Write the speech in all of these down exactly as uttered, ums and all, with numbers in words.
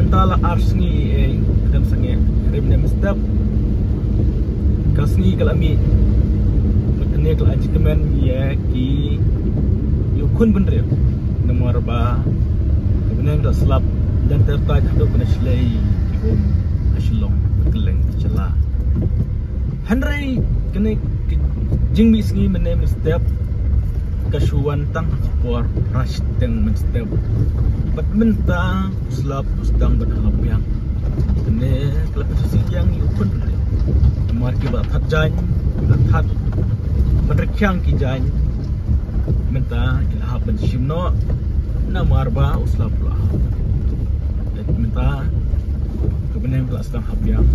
Mynta la ar sngi, eh, kdem sangeh rim ne mynstep. Ka sngi ka la mih. Mynta ne ka la jingkmen ïa ki, ïa u khun bynriew. Namar ba ka bneng ka la slap, dang ter taid haduh ban shlei ki um ha Shillong, kylleng ka jylla. Hynrei kane ka jingmih sngi mynne mynstep ka shu wan tang ha ka por phra shiteng mynstep. Bad mynta u slap u sdang ban hap biang. Kane ka la pynshah sih biang ïa u khun bynriew. Namar ki ba thad jaiñ, ki ba thad ban rkhiang ki jaiñ. Mynta ki la hap ban shim noh namar ba u slap u la hap. Mynta ka bneng ka la sdang hap biang.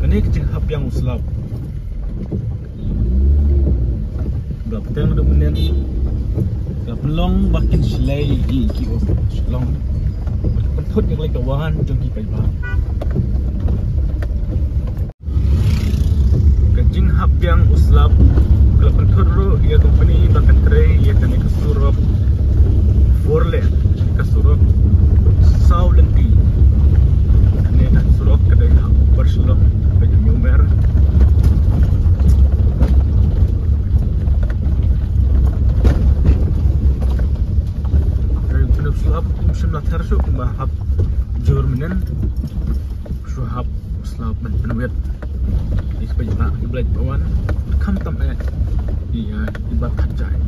Kane ka jinghap biang u slap. Ba bteng ruh mynnin ka pynlong ba kin shlei ïa ki um ha Shillong. Pynthut ïa ka leit ka wan jong ki paidbah. Ka jinghap biang u slap ka la pynthut ruh ïa ka company ba kan trei ïa kane ka surok four lane, ka surok saw lynti. Kane ka surok ka dei ha Upper Shillong, ka jingmyntoi. Kane ka slap kum shym la ther shuh kumba hap jur mynnin. Shu hap u slap ban pynwit. Ïa ki paidbah ki Blei ba wan. Khamtam eh ïa ki ba thad jaiñ.